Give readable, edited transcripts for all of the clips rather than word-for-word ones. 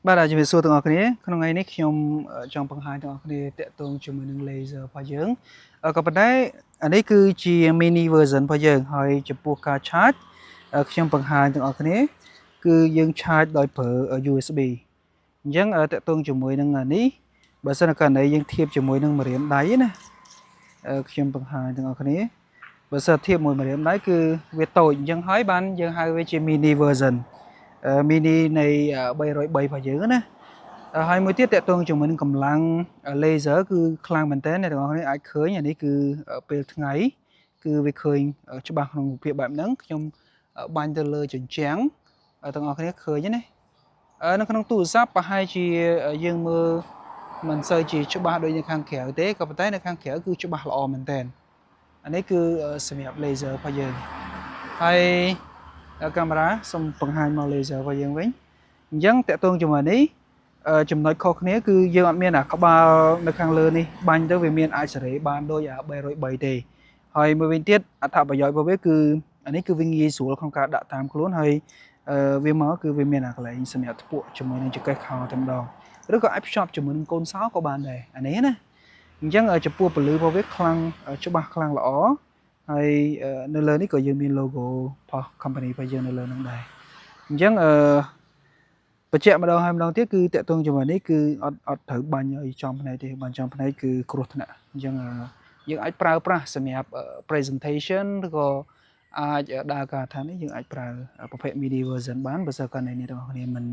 បាទជំរាបសួរទាំងអស់គ្នាក្នុងថ្ងៃនេះខ្ញុំចង់បង្ហាញទាំងអស់គ្នាតាក់ទងជាមួយនឹង laser របស់យើងក៏ប៉ុន្តែអានេះគឺជា mini version របស់យើងហើយចំពោះការ charge ខ្ញុំបង្ហាញទាំងអស់គ្នាគឺយើង charge ដោយប្រើ USB អញ្ចឹងតាក់ទងជាមួយនឹងអានេះបើសិនករណីយើងធៀបជាមួយនឹងម្រាមដៃណាខ្ញុំបង្ហាញទាំងអស់គ្នាបើសិនធៀបមួយម្រាមដៃគឺវាតូចអញ្ចឹងហើយបានយើងហៅវាជា mini version mini នៃ303របស់យើងណាហើយមួយទៀតតាក់ទងជាមួយនឹងកម្លាំង laser គឺខ្លាំងមែនតើអ្នកទាំងអស់គ្នាអាចឃើញអានេះគឺពេលថ្ងៃគឺវាឃើញច្បាស់ក្នុងរូបភាពបែបហ្នឹងខ្ញុំបាញ់ទៅលើជញ្ជាំងទាំងអស់គ្នាឃើញទេណានៅក្នុងទូរស័ព្ទប្រហែលជាយើងមើលមិនសូវជាច្បាស់ដូចនៅខាងក្រៅទេក៏ប៉ុន្តែនៅខាងក្រៅគឺច្បាស់ល្អមែនតើអានេះគឺសម្រាប់ laser របស់យើងហើយកាមេរ៉ាសូមបង្ហាញមក laser របស់យើងវិញអញ្ចឹងតាក់ទងជាមួយនេះចំណុចខុសគ្នាគឺយើងអត់មានអាក្បាលនៅខាងលើនេះបាញ់ទៅវាមានអាចសេរីបានដូចអា303ទេហើយមួយវិញទៀតអត្ថប្រយោជន៍របស់វាគឺអានេះគឺវាងាយស្រួលក្នុងការដាក់តាមខ្លួនហើយវាមកគឺវាមានអាកន្លែងសម្រាប់ធ្ពក់ជាមួយនឹងចង្កេះខោតែម្ដងឬក៏អាចភ្ជាប់ជាមួយនឹងកូនសោក៏បានដែរអានេះណាអញ្ចឹងចំពោះពន្លឺរបស់វាខ្លាំងច្បាស់ខ្លាំងល្អហើយនៅលើនេះក៏យើងមាន logo របស់ company របស់យើងនៅលើនឹងដែរអញ្ចឹងអឺបញ្ជាក់ម្ដងហើយម្ដងទៀតគឺតាក់ទងជាមួយនេះគឺអត់អត់ត្រូវបាញ់ឲ្យចំភ្នែកទេបាញ់ចំភ្នែកគឺគ្រោះថ្នាក់អញ្ចឹងយើងអាចប្រើប្រាស់សម្រាប់ presentation ឬក៏អាចដើរការដ្ឋាននេះយើងអាចប្រើប្រភេទ mini version បានបើសិនករណីនេះទាំងអស់គ្នាមិន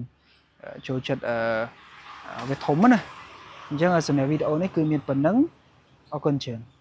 ចូលចិត្តអឺវាធំណាអញ្ចឹងសម្រាប់វីដេអូនេះគឺមានប៉ុណ្ណឹងអរគុណច្រើន។